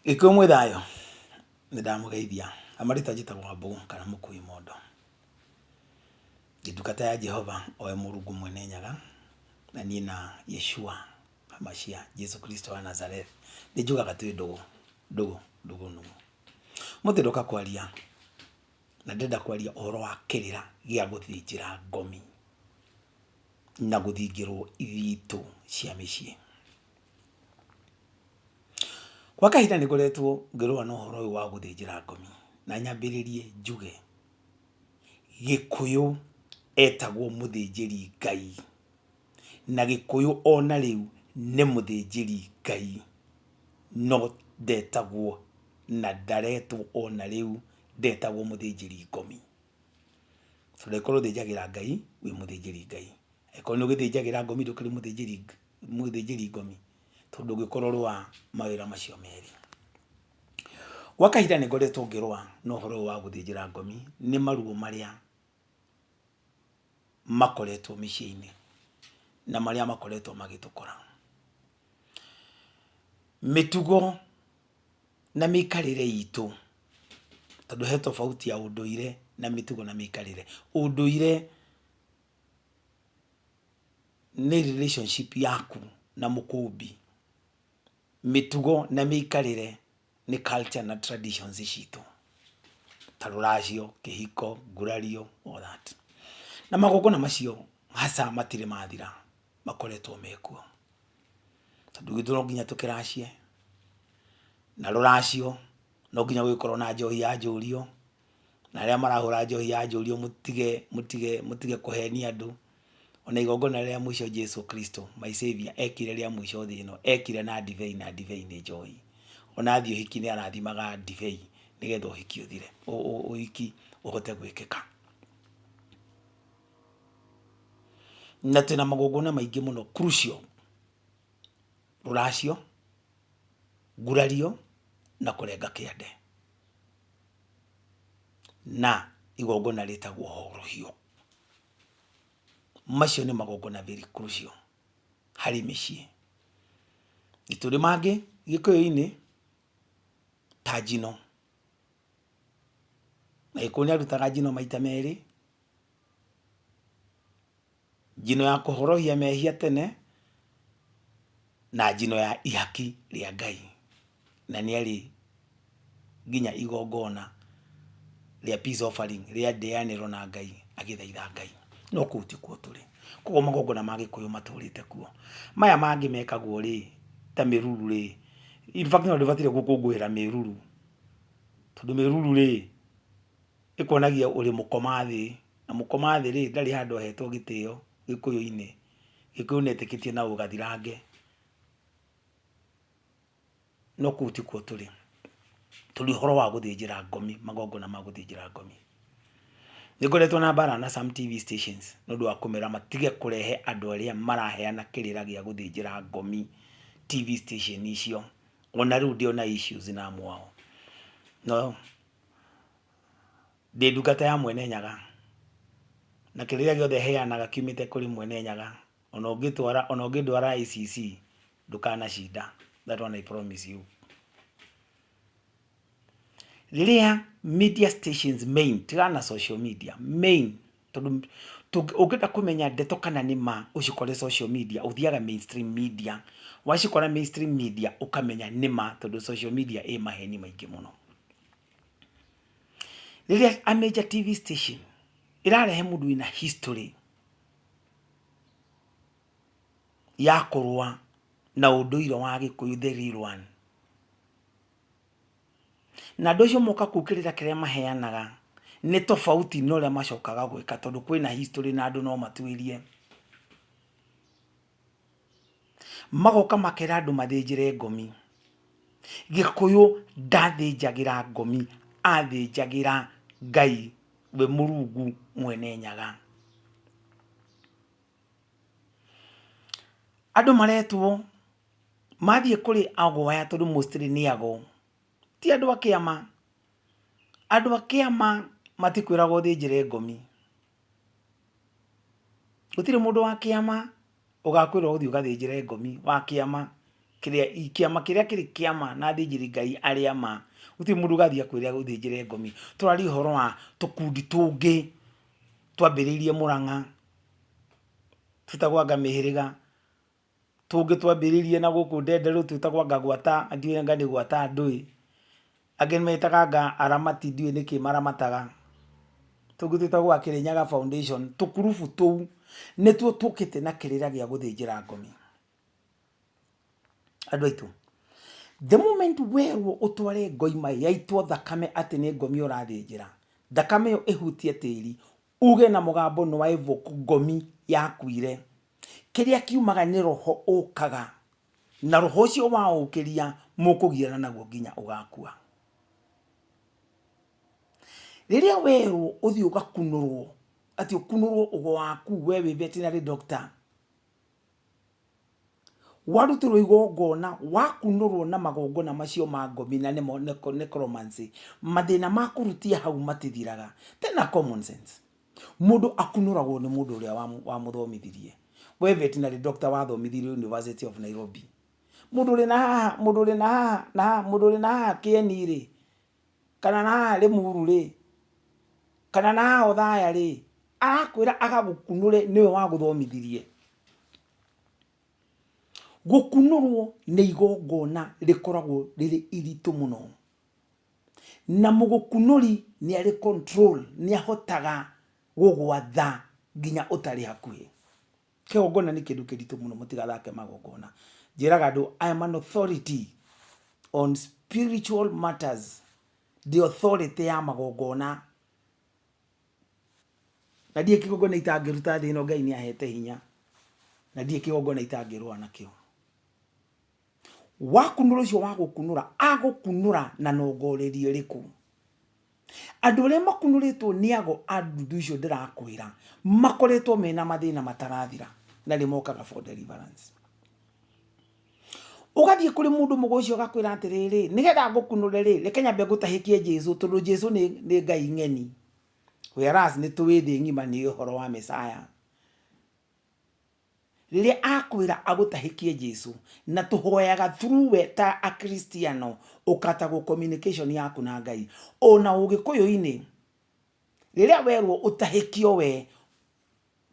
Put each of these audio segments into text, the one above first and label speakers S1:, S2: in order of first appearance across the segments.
S1: Gĩkũyũ mwĩ thayũ, nĩ ndamũgeithia. Amarĩtwa njĩtagwo Wambũgũ kana Mũkui Mondo. Ndĩ ndungata ya Jehova o we Mũrungu Mwene Nyaga, na niĩ na Yeshua Hamashia, Jesu Kristo wa Nazareth, nĩ njugaga twĩ ndũgũ, ndũgũ, ndũgũ nũgũ. Ũmũthĩ ndoka kwaria na ndĩrenda kwaria ũhoro wa kĩrĩra gĩa gũthĩnjĩra ngomi na gũthingĩrwo ithitũ cia mĩciĩ. Gwa kahinda nĩ ngoretwo ngĩrũa na ũhoro ũyũ wa gũthĩnjĩra ngomi, na nyambĩrĩrie njuge, Gĩkũyũ etagwo mũthĩnjĩri Ngai, na Gĩkũyũ ona rĩu nĩ mũthĩnjĩri Ngai, no ndetagwo na ndaretwo ona rĩu ndetagwo mũthĩnjĩri ngomi. Tondũ angĩkorwo ũthĩnjagĩra Ngai, wĩ mũthĩnjĩri Ngai, angĩkorwo nĩ ũgĩthĩnjagĩra ngomi ndũkĩrĩ mũthĩnjĩri mũthĩnjĩri ngomi, tondũ ndũngĩkorwo ũrĩ wa mawĩra macio merĩ. Gwa kahinda nĩ ngoretwo ngĩrũa na ũhoro ũyũ wa gũthĩnjĩra ngomi, nĩ maruo marĩa makoretwo mĩciĩ-inĩ, na marĩa makoretwo magĩtũkora. Mĩtugo na mĩikarĩre itũ, tondũ he tofauti ya ũndũire na mĩtugo na mĩikarĩre. Ũndũire nĩ relationship yaku na mũkũmbi. Mĩtugo na mĩikarĩre nĩ culture na traditions citũ, ta rũracio, kĩhiko, ngurario, all that. Na magongona macio hasa matirĩ mathira, makoretwo mekuo. Tondũ gwitũ no nginya tũkĩracie, na rũracio no nginya gũgĩkorwo na njohi ya njũrio, na arĩa marahũra njohi ya njũrio mũtige mũtige mũtige kũhenia andũ. Ona igongona rĩa mũico Jesu Kristo my saviour ekire rĩa mũico thĩ ĩno, ekire na ndibei na ndibei nĩ njohi. Ona athiĩ ũhiki nĩ arathimaga ndibei nĩgetha ũhiki ũthire, ũhiki ũhote gwĩkĩka. Na twĩna magongona maingĩ mũno crucial, rũracio, ngurario na kũrenga kĩande. Na igongona rĩtagwo horohio. Macio nĩ magongona very crucial harĩ mĩciĩ. Nĩ tũrĩ mangĩ gĩkũyũ-inĩ ta njino. Na gĩkũyũ nĩ arutaga njino maita merĩ, njino ya kũhorohia mehia tene na njino ya ihaki rĩa Ngai. Na nĩ arĩ nginya igongona rĩa peace offering rĩa ndĩanĩro na Ngai agĩthaitha Ngai. No kũu tikuo tũrĩ. Koguo magongona ma Gĩkũyũ matũrĩte kuo. Maya mangĩ mekagwo rĩ, ta mĩruru rĩ, in fact no ndĩbataire gũkũngũĩra mĩruru, tondũ mĩruru rĩ, ĩkuonagia ũrĩ mũkoma thĩ, na mũkoma thĩ rĩ, ndarĩ handũ ahetwo gĩtĩo Gĩkũyũ-inĩ. Gĩkũyũ nĩ etĩkĩtie na ũgathirange. No kũu tikuo tũrĩ. Tũrĩ ũhoro wa gũthĩnjĩra ngomi, magongona ma gũthĩnjĩra ngomi. Nĩ ngoretwo na mbara na some TV stations nĩ ũndũ wa kũmera matige kũrehe andũ arĩa maraheana kĩrĩra gĩa gũthĩnjĩra ngomi TV station icio. Ona rĩu ndĩ ona issues na amwe ao. No ndĩ ndungata ya Mwene Nyaga, na kĩrĩa gĩothe heanaga kiumĩte kũrĩ Mwene Nyaga. Ona ũngĩtwara, ona ũngĩndwara ICC ndũkanacinda, that one I promise you. Rĩrĩa media stations main, tigana na social media, main, tondũ ũngĩenda kũmenya ndeto kana nĩ ma ũcikore social media, ũthiaga mainstream media, wacikora mainstream media ũkamenya nĩ ma tondũ social media ĩ maheni maingĩ mũno. Rĩrĩa a major TV station ĩrarehe mũndũ wĩna history ya kũrũa na ũndũire wa Gĩkũyũ the real one, na andũ acio moka kũu kĩrĩra kĩrĩa maheanaga nĩ tofauti na ũrĩa macokaga gwĩka tondũ kwĩna history na andũ no matuĩrie. Magoka makera andũ mathĩnjĩre ngomi. Gĩkũyũ ndathĩnjagĩra ngomi, athĩnjagĩra Ngai we Mũrungu Mwene Nyaga. Andũ maretwo mathiĩ kũrĩ ago aya tondũ mostly nĩ ago, ti andũ a kĩama. Andũ a kĩama matikwĩraga ũthĩnjĩre ngomi. Gũtirĩ mũndũ wa kĩama ũgakwĩra ũthiĩ ũgathĩnjĩre ngomi wa kĩama. Kĩrĩa kĩama kĩrĩa kĩrĩ kĩama na athĩnjĩri Ngai arĩa ma. Gũtirĩ mũndũ ũgathiĩ akwĩre agũthĩnjĩre ngomi. Tũraria ũhoro wa tũkundi tũngĩ twambĩrĩirie Mũrang'a, twĩtagwo anga mĩhĩrĩga. Tũngĩ twambĩrĩirie na gũkũ Ndenderũ twĩtagwo anga gwata, ndiũĩ anga nĩ gwata ndũĩ. Angĩ metaga anga aramati ndiũĩ nĩkĩ maramataga. Tũngĩ twĩtagwo a Kĩrĩnyaga Foundation. Tũkurubu tũu nĩtuo tũkĩte na kĩrĩra gĩa gũthĩnjĩra ngomi. Andũ aitũ, the moment werwo ũtware ngoima yaitwo thakame atĩ nĩ ngomi ũrathĩnjĩra, thakame ĩyo ĩhutie tĩri, uge na mũgambo nĩ wa evoke ngomi yakuire. Kĩrĩa kiumaga nĩ roho ũkaga, na roho ũcio waũkĩria mũkũgiana naguo nginya ũgakua. Rĩrĩa werwo ũthiĩ ũgakunũrwo, atĩ ũkunũrwo ũgo waku we wĩ veterinary doctor, Warutĩrwo igongona, wakunũrwo na magongona macio ma ngomi na nĩmo necromancy, mathĩna ma kũrutia hau matithiraga. Tena common sense. Mũndũ akunũragwo nĩ mũndũ ũrĩa wamũthomithirie. We veterinary doctor wathomithirio University of Nairobi. Mũndũ ũrĩ na haha, mũndũ ũrĩ na haha, na haha, mũndũ ũrĩ na haha Kĩeni rĩ, kana na haha Limuru rĩ, kana na haha Othaya rĩ, arakwĩra agagũkunũre nĩwe wagũthomithirie. Gũkunũrwo nĩ igongona rĩkoragwo rĩrĩ iritũ mũno. Na mũgũkunũri nĩ arĩ control, nĩ ahotaga gũgwatha nginya ũtarĩ hakuhĩ. Kĩgongona nĩ kĩndũ kĩritũ mũno, mũtigathake magongona. Njĩraga andũ, I am an authority on spiritual matters. Ndĩ authority ya magongona. Na ndirĩ kĩgongona itangĩruta thĩ ĩno, Ngai nĩ ahete hinya. Na ndirĩ kĩgongona itangĩrũa nakĩo. Wakunũra ũcio wa gũkunũra, agũkunũra na nongorerio ĩrĩkũ? Andũ arĩa makunũrĩtwo nĩ ago a ndundu icio ndĩrakwĩra, makoretwo mena mathĩna matarathira, na nĩ mokaga for deliverance. Ũgathiĩ kũrĩ mũndũ mũgo ũcio agakwĩra atĩrĩrĩ, nĩgetha ngũkunũre rĩ, reke nyambe ngũtahĩkie Jesu, tondũ Jesu nĩ Ngai ng'eni. Whereas nĩ tũĩ thĩ ng'ima nĩ ũhoro wa Messiah. Rĩrĩa akwĩra agũtahĩkie Jesu, na tũhoyaga through we ta Akristiano, ũkatagwo communication yaku na Ngai. Ona ũgĩkũyũ-inĩ, rĩrĩa werwo ũtahĩkio we,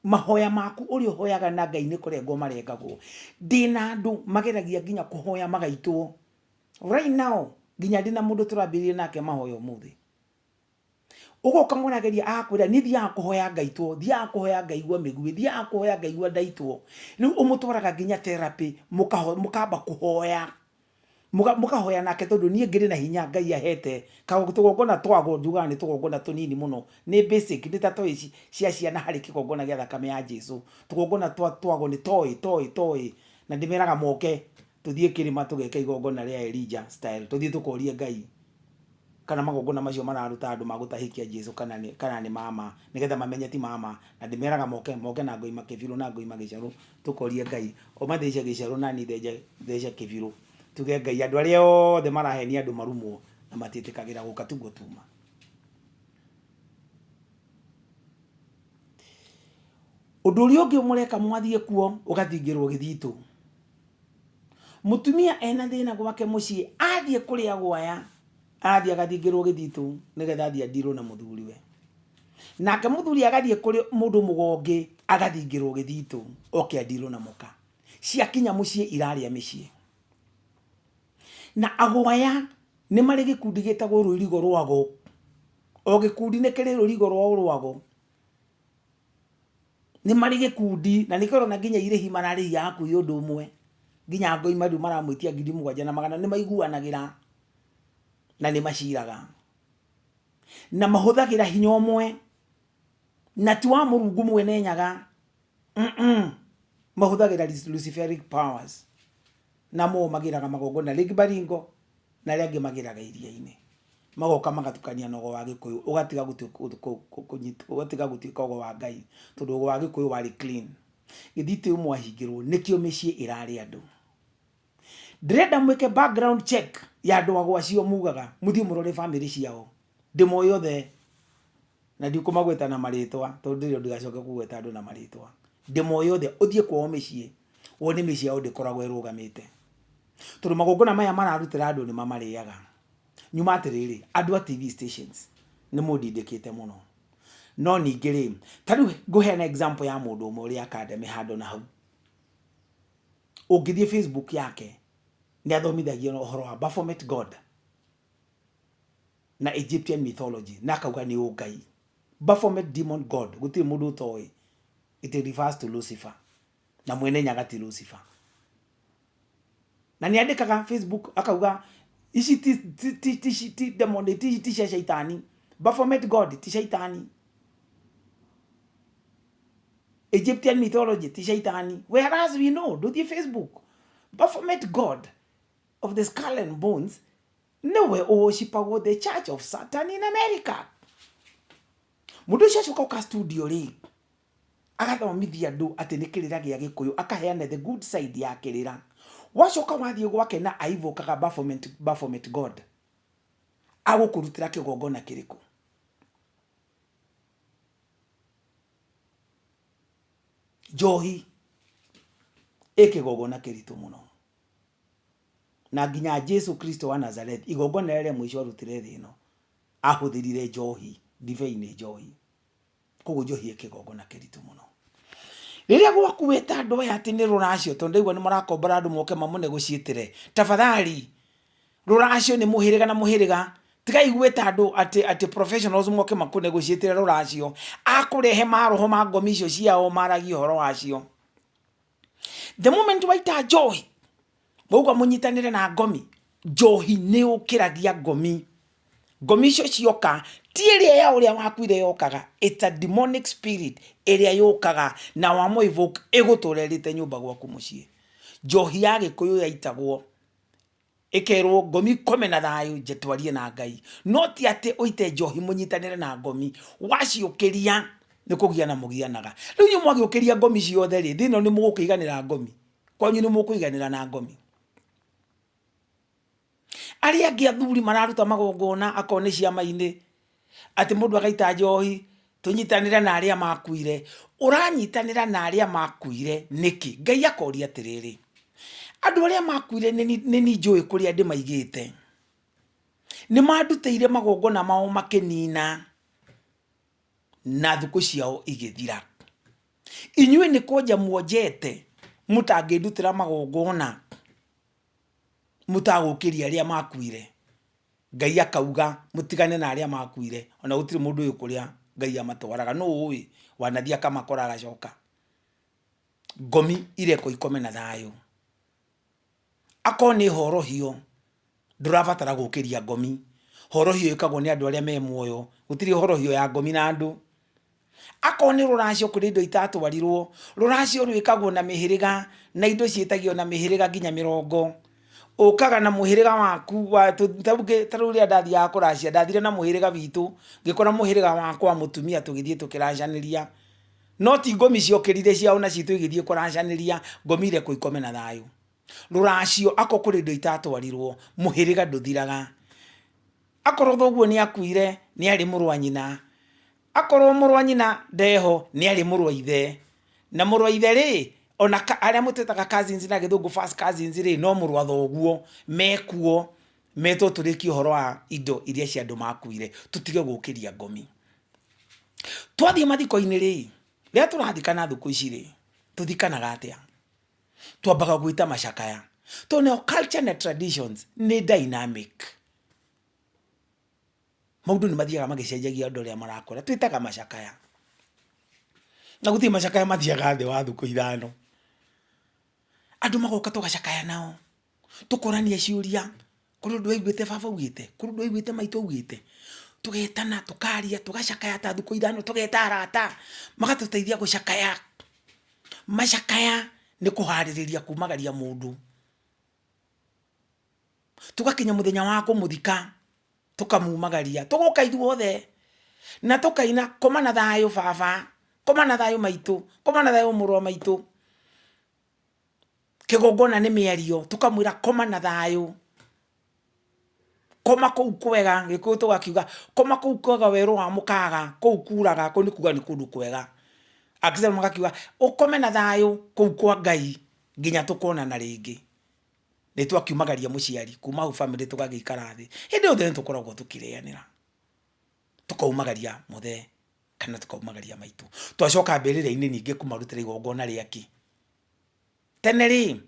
S1: mahoya maku ũrĩa ũhoyaga na Ngai nĩ kũrengwo marengagwo. Ndĩna andũ mageragia nginya kũhoya magaitwo. Right now, nginya ndĩna mũndũ tũrambĩrĩria nake mahoya ũmũthĩ. Ũgoka mũrageria agakwĩra niĩ thiaga kũhoya ngaitwo, thiaga kũhoya ngaigua mĩguĩ, thiaga kũhoya ngaigua ndaitwo. Rĩu ũmũtwaraga nginya therapy, mũkamba kũhoya. Mũkahoya nake tondũ niĩ ngĩrĩ na hinya Ngai ahete. Tũgongona twago njugaga nĩ tũgongona tũnini mũno. Nĩ basic, nĩ ta toy cia ciana harĩ kĩgongona gĩa thakame ya Jesu. Tũgongona twago nĩ toy, toy, toy. Na ndĩmeraga moke tũthiĩ kĩrĩma tũgeke igongona rĩa Elijah style. Tũthiĩ tũkorie Ngai kana magongona macio mararuta andũ ma gũtahĩkia Jesu kana nĩ, kana nĩ ma ma, nĩgetha mamenye ti ma ma. Na ndĩmeraga moke, moke na ngoima kĩbirũ na ngoima gĩcerũ, tũkorie Ngai. O mathece gĩcerũ na niĩ thece, thece kĩbirũ. Tuge Ngai andũ arĩa othe marahenia andũ marumwo na matiĩtĩkagĩra gũka tiguo tuma. Ũndũ ũrĩa ũngĩ mũreka mwathiĩ kuo ũgathingĩrwo gĩthitũ. Mũtumia ena thĩna gwake mũciĩ athiĩ kũrĩa gwaya arathiĩ agathingĩrwo gĩthitũ nĩgetha athiĩ andirwo na mũthuriwe. Nake mũthuri agathiĩ kũrĩ mũndũ mũgongĩ agathingĩrwo gĩthitũ oke andirwo na mũka. Ciakinya mũciĩ irarĩa mĩciĩ. Na agwaya nĩ marĩ gĩkundi gĩtagwo rũirigo rwago. O gĩkundi nĩ kĩrĩ rũirigo rwao rwago. Nĩ marĩ gĩkundi na nĩkĩo ũrona nginya irĩhi mararĩhia hakuhĩ ũndũ ũmwe. Nginya ngoima rĩu maramwĩtia 7,100 nĩ maiguanagĩra na nĩ maciraga. Na mahũthagĩra hinya ũmwe na ti wa Mũrungu mwene Nyaga. Mahũthagĩra Luciferic powers na mo magĩraga magongona rĩngĩ Baringo na arĩa angĩ magĩraga iria-inĩ. Magoka magatukania na ũgo wa Gĩkũyũ ũgatiga ũgatiga gũtuĩka ũgo wa Ngai tondũ ũgo wa Gĩkũyũ warĩ clean. Gĩthitĩ mwahingĩrwo nĩkĩo mĩciĩ ĩrarĩa andũ. Ndĩrenda mwĩke background check ya andũ ago acio mugaga mũthiĩ mũrore famĩlĩ ciao. Ndĩmoĩ othe na ndikũmagweta na marĩtwa tondũ ndĩrĩ ndigacoke kũgweta andũ na marĩtwa. Ndĩmoĩ othe, ũthiĩ kwao mĩciĩ wone mĩciĩ yao ndĩkoragwo ĩrũgamĩte. Tondũ magongona maya mararutĩra andũ nĩ mamarĩaga. Nyuma atĩrĩrĩ, andũ a TV stations nĩ mũndindĩkĩte mũno. No ningĩ rĩ, ta rĩu ngũheana example ya mũndũ ũmwe ũrĩ academy handũ na hau. Ũngĩthiĩ Facebook yake, nĩ athomithagia ũhoro wa Baphomet God na Egyptian mythology na akauga nĩ ũngai. Baphomet demon god, gũtirĩ mũndũ ũtoĩ. It refers to Lucifer. Na mwene Nyaga ti Lucifer. Na nĩ andĩkaga Facebook akauga ici ti ti ti ti ti demon ti ti cia shaitani. Baphomet god ti shaitani. Egyptian mythology ti shaitani. Whereas we know, ndũthiĩ Facebook, Baphomet god of the skull and bones nĩwe ũworshipagwo the church of Satan in America. Mũndũ ũcio acoka ũka studio rĩ, agathomithia andũ atĩ nĩ kĩrĩra gĩa Gĩkũyũ, akaheana the good side ya kĩrĩra. Wacoka wathiĩ gwake na aivokaga Baphomet, Baphomet God, agũkũrutĩra kĩgongona kĩrĩkũ? Njohi ĩ kĩgongona kĩritũ mũno. Na nginya Jesu Kristo wa Nazareth, igongona rĩrĩa rĩa mũico arutire thĩ ĩno, ahũthĩrire njohi, ndibei nĩ njohi. Koguo njohi ĩ kĩgongona kĩritũ mũno. Rĩrĩa gwaku weta andũ aya atĩ nĩ rũracio, tondũ ndaigua nĩ marakombora andũ moke mamũnegotiatĩre, tafadhali rũracio nĩ mũhĩrĩga na mũhĩrĩga. Tigai gwĩta andũ atĩ atĩ professionals moke makũnegotiatĩre rũracio. Akũrehe maroho ma ngomi icio ciao maragie ũhoro wacio. The moment waita njohi, wauga mũnyitanĩre na ngomi, njohi nĩ ũkĩragia ngomi. Ngomi icio cioka, ti ĩrĩa ya ũrĩa wakuire yokaga, it's a demonic spirit ĩrĩa yũkaga na wamũ evoke ĩgũtũra ĩrĩte nyũmba gwaku mũciĩ. Njohi ya Gĩkũyũ yaitagwo ĩkerwo ngomi ikome na thayũ nje twarie na Ngai. No ti atĩ ũite njohi mũnyitanĩre na ngomi, waciũkĩria nĩ kũgiana mũgianaga. Rĩu inyuĩ mwagĩũkĩria ngomi ciothe rĩ, thĩ ĩno nĩ mũgũkĩiganĩra ngomi? Kwanyu nĩ mũkũiganĩra na ngomi? Arĩa angĩ athuri mararuta magongona akorwo nĩ ciama-inĩ, atĩ mũndũ agaita njohi, tũnyitanĩre na arĩa makuire. Ũranyitanĩra na arĩa makuire nĩkĩ? Ngai akoria atĩrĩrĩ, andũ arĩa makuire nĩ niĩ njũĩ kũrĩa ndĩmaigĩte. Nĩ mandutĩire magongona mao makĩnina, na thikũ ciao igĩthira. Inyuĩ nĩ kwenja mwenjete mũtangĩndutĩra magongona? Mũtagũkĩria arĩa makuire. Ngai akauga mũtigane na arĩa makuire, ona gũtirĩ mũndũ ũĩ kũrĩa Ngai amatwaraga. Nũ ũĩ? Wanathiĩ akamakora agacoka. Ngomi irekwo ikome na thayũ. Akorwo nĩ horohio, ndũrabatara gũkĩria ngomi. Horohio ĩkagwo nĩ andũ arĩa me muoyo, gũtirĩ horohio ya ngomi na andũ. Akorwo nĩ rũracio kũrĩ indo itatwarirwo, rũracio rwĩkagwo na mĩhĩrĩga na indo ciĩtagio na mĩhĩrĩga nginya mĩrongo. Ũkaga na mũhĩrĩga waku wa ta rĩu rĩrĩa ndathiaga kũracia, ndathire na mũhĩrĩga witũ, ngĩkora mũhĩrĩga wakwa wa mũtumia tũgĩthiĩ tũkĩracanĩria. No ti ngomi ciokĩrire ciao na citũ igĩthiĩ kũracanĩria, ngomi irekwo ikome na thayũ. Rũracio akorwo kũrĩ indo itatwarirwo, mũhĩrĩga ndũthiraga. Akorwo thoguo nĩ akuire, nĩ arĩ mũrũ wa nyina. Akorwo mũrũ wa nyina ndeho, nĩ arĩ mũrũ wa ithe. Na mũrũ wa ithe rĩ, ona arĩa mũtwĩtaga cousins na gĩthũngũ first cousins rĩ, no mũrũ wa thoguo, mekuo, metwo tũrĩkie ũhoro wa indo iria cia andũ makuire, tũtige gũkĩria ngomi. Twathiĩ mathiko-inĩ rĩ, rĩrĩa tũrathikana thikũ ici rĩ, tũthikanaga atĩa? Twambaga gwĩta macakaya. Tondũ nayo culture na traditions nĩ dynamic. Maũndũ nĩ mathiaga magĩcenjagia andũ arĩa marakũra. Twĩtaga macakaya. Na gũtirĩ macakaya mathiaga thĩ wa thikũ ithano. Andũ magoka tũgacakaya nao, tũkorania ciũria, kũrĩ ũndũ waiguĩte baba augĩte, kũrĩ ũndũ waiguĩte maitũ augĩte. Tũgetana, tũkaria, tũgacakaya ta thikũ ithano, tũgeta arata, magatũteithia gũcakaya. Macakaya nĩ kũharĩrĩria kumagaria mũndũ. Tũgakinya mũthenya wa kũmũthika, tũkamumagaria, tũgoka ithuothe na tũkaina koma na thayũ baba, koma na thayũ maitũ, koma na thayũ mũrũ wa maitũ. Kĩgongona nĩ mĩario, tũkamwĩra koma na thayũ, koma kũu kwega, Gĩkũyũ tũgakiuga koma kũu kwega werũ wa mũkaga, kũu kuraga, kũu nĩ kuga nĩ kũndũ kwega. Akristiano magakiuga ũkome na thayũ kũu kwa Ngai nginya tũkonana rĩngĩ. Nĩ twakiumagaria mũciari kuma hau family tũgagĩikara thĩ. Hĩndĩ yothe nĩ tũkoragwo tũkĩrĩanĩra. Tũkaumagaria mũthee kana tũkaumagaria maitũ. Twacoka mbĩrĩra-inĩ ningĩ kũmarutĩra igongona rĩa kĩ? Tene rĩ,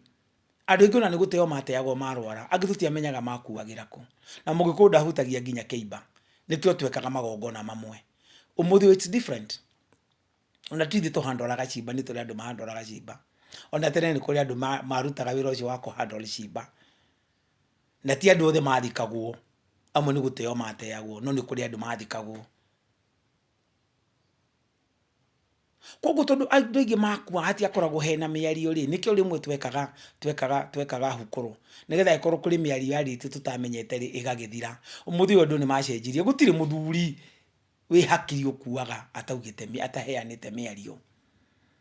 S1: andũ aingĩ ona nĩ gũteo mateagwo marwara, angĩ tũtiamenyaga makuagĩra kũ. Na mũgĩkũyũ ndahutagia nginya kĩimba. Nĩkĩo twekaga magongona mamwe. Ũmũthĩ ũyũ it's different. Ona ti ithuĩ tũhandoraga ciimba, nĩ tũrĩ andũ mahandoraga ciimba. Ona tene nĩ kũrĩ andũ marutaga wĩra ũcio wa kũhandle ciimba. Na ti andũ othe mathikagwo, amwe nĩ gũteo mateagwo, no nĩ kũrĩ andũ mathikagwo. Koguo tondũ andũ aingĩ makua hatiakoragwo hena mĩario rĩ, nĩkĩo rĩmwe twekaga twekaga twekaga hukũrũ, nĩgetha angĩkorwo kũrĩ mĩario yarĩtio tũtamenyete rĩ, ĩgagĩthira. Ũmũthĩ ũyũ andũ nĩ macenjirie, gũtirĩ mũthuri wĩ hakiri ũkuaga ataugĩte ataheanĩte mĩario.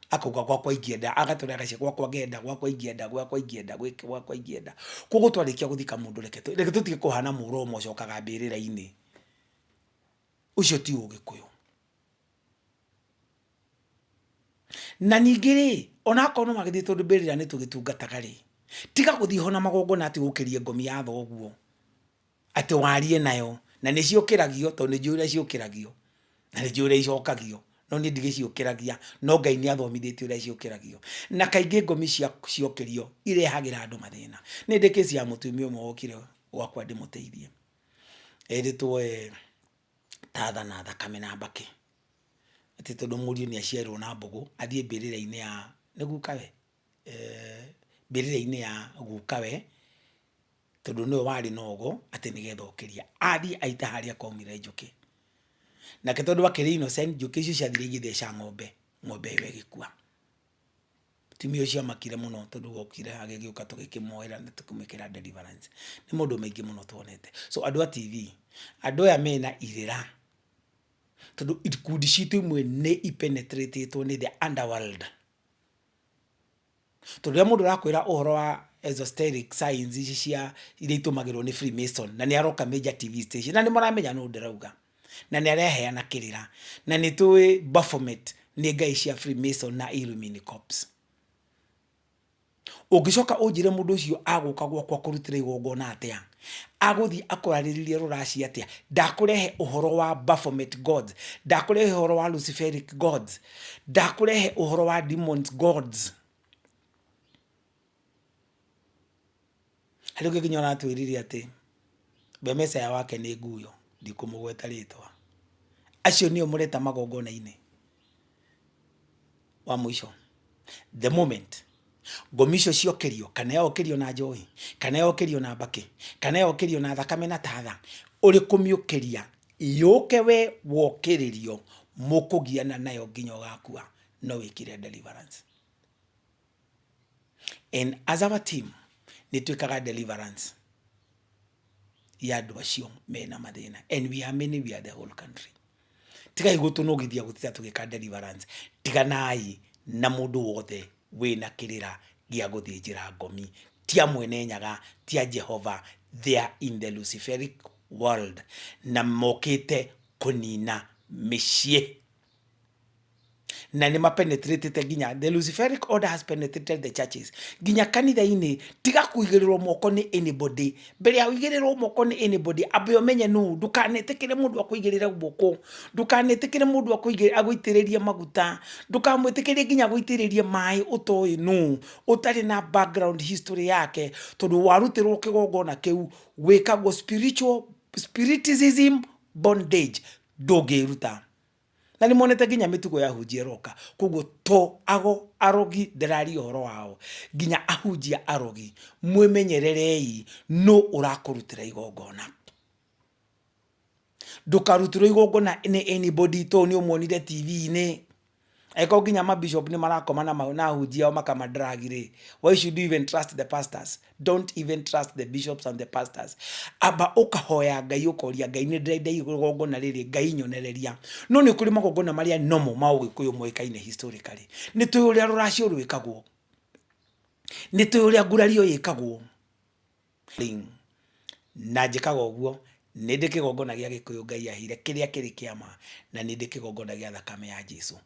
S1: Akauga gwakwa ingĩenda, agatũra agacia gwakwa ngenda, gwakwa ingĩenda, gwakwa ingĩenda, gwakwa ingĩenda. Koguo twarĩkia gũthika mũndũ reke reke tũtige kũhana mũroma ũcokaga mbĩrĩra-inĩ. Ũcio ti ũgĩkũyũ. Na ningĩ rĩ, onakorwo no magĩthiĩ tondũ mbĩrĩra nĩ tũgĩtungataga rĩ, tiga gũthiĩ ho na magongona atĩ ũkĩrie ngomi ya thoguo, atĩ warie nayo, na nĩ ciũkĩragio tondũ nĩ njũĩ ũrĩa ciũkĩragio, na nĩ njũĩ ũrĩa icokagio, no niĩ ndigĩciũkĩragia, no Ngai nĩ athomithĩtie ũrĩa ciũkĩragio. Na kaingĩ ngomi ciokĩrio irehagĩra andũ mathĩna. Nĩ ndĩ case ya mũtumia ũmwe wokire gwakwa ndĩmũteithie, erĩtwo tatha na thakame na mbakĩ, atĩ tondũ mũriũ nĩ aciarirwo na mbũgũ, athiĩ mbĩrĩra-inĩ ya, nĩ gukawe? Mbĩrĩra-inĩ ya gukawe, tondũ nĩwe warĩ na ũgo, atĩ nĩgetha okĩria. Athiĩ aita harĩa kwaumire njũkĩ. Nake tondũ akĩrĩ innocent, njũkĩ icio ciathire igĩtheca ng'ombe, ng'ombe ĩyo ĩgĩkua. Mũtumia ũcio amakire mũno tondũ okire agĩgĩũka tũgĩkĩmuoera na tũkĩmwĩkĩra deliverance. Nĩ maũndũ maingĩ mũno tuonete. So andũ a TV, andũ aya mena irĩra, tondũ ikundi citũ imwe nĩ ipenetratĩtwo nĩ the underworld. Tondũ rĩrĩa mũndũ arakwĩra ũhoro wa esoteric science ici cia iria itũmagĩrwo nĩ Freemason, na nĩ aroka major TV station, na nĩ mũramenya nũ ndĩrauga, na nĩ areheana kĩrĩra, na nĩ tũĩ Baphomet nĩ ngai cia Freemason na Illuminati Corps. Ũngĩcoka ũnjĩre mũndũ ũcio agũka gwakwa kũrutĩra igongona atĩa? Agũthiĩ akũrarĩrĩrie rũraci atĩa? Ndakũrehe ũhoro wa Baphomet gods, ndakũrehe ũhoro wa Luciferic gods, ndakũrehe ũhoro wa demons gods. Harĩ ũngĩ nginya ũratwĩrire atĩ we mecaya wake nĩ nguyo, ndikũmũgweta rĩtwa. Acio nĩo mũreta magongona-inĩ. Wa mũico, the moment ngomi icio ciokĩrio, kana yokĩrio na njohi, kana yokĩrio na mbakĩ, kana yokĩrio na thakame na tatha, ũrĩ kũmĩũkĩria yũke we wokĩrĩrio, mũkũgiana nayo nginya ũgakua, no wĩkire deliverance. And as our team, nĩ twĩkaga deliverance ya andũ acio mena mathĩna. And we are many, we are the whole country. Tigai gũtũnogithia gũtinda tũgĩka deliverance. Tiganai na mũndũ wothe wĩna kĩrĩra gĩa gũthĩnjĩra ngomi. Ti a Mwene Nyaga, ti a Jehova, they are in the Luciferic world. Na mokĩte kũnina mĩciĩ. Na nĩ mapenetratĩte nginya the Luciferic order has penetrated the churches. Nginya kanitha-inĩ, tiga kũigĩrĩrwo moko nĩ anybody. Mbere ya ũigĩrĩrwo moko nĩ anybody, ambe ũmenye nũ. Ndũkanetĩkĩre mũndũ akũigĩrĩre guoko. Ndũkanetĩkĩre mũndũ agũitĩrĩrie maguta. Ndũkamwĩtĩkĩrie nginya agũitĩrĩrie maĩ ũtoĩ nũ. Ũtarĩ na background history yake. Tondũ warutĩrwo kĩgongona kĩu, wĩkagwo spiritual, spiritism bondage. Ndũngĩruta. Na nĩ monete nginya mĩtugo ya ahunjia ĩroka. Koguo to ago arogi ndĩraria ũhoro wao, nginya ahunjia arogi, mwĩmenyererei nũ ũrakũrutĩra igongona. Ndũkarutĩrwo igongona nĩ anybody to nĩ ũmuonire TV-inĩ. Angĩkorwo nginya mabishop nĩ marakoma na ahunjia ao makamadrag rĩ, why should you even trust the pastors? Don't even trust the bishops and the pastors. Amba ũkahoya Ngai ũkoria Ngai nĩ ndĩrenda igongona rĩrĩ, Ngai nyonereria. No nĩ kũrĩ magongona marĩa normal ma ũgĩkũyũ moĩkaine historically. Nĩ tũĩ ũrĩa rũracio rwĩkagwo. Nĩ tũĩ ũrĩa ngurario ĩkagwo. Na njĩkaga ũguo, nĩ ndĩ kĩgongona gĩa gĩkũyũ Ngai aheire kĩrĩa kĩrĩ kĩa ma, na nĩ ndĩ kĩgongona gĩa thakame ya Jesu.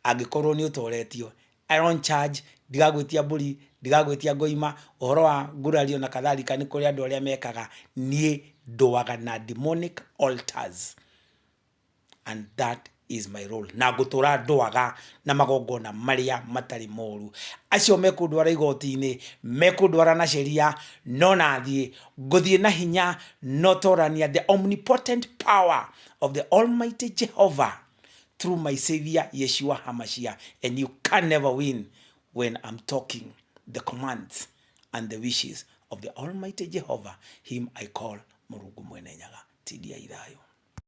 S1: Angĩkorwo nĩ ũtoretio, I don't charge, ndigagwĩtia mbũri, ndigagwĩtia ngoima, ũhoro wa ngurario na kadhalika nĩ kũrĩ andũ arĩa mekaga. Niĩ ndũaga na demonic altars and that is my role, na ngũtũra ndũaga na magongona marĩa matarĩ moru. Acio mekũndwara igoti-inĩ, mekũndwara na sheria, no nathiĩ ngũthiĩ na hinya no torania the omnipotent power of the almighty Jehovah through my savior Yeshua HaMashiach, and you can never win when I'm talking the commands and the wishes of the almighty Jehovah, him I call Mũrungu Mwene Nyaga. Tindiai thayũ.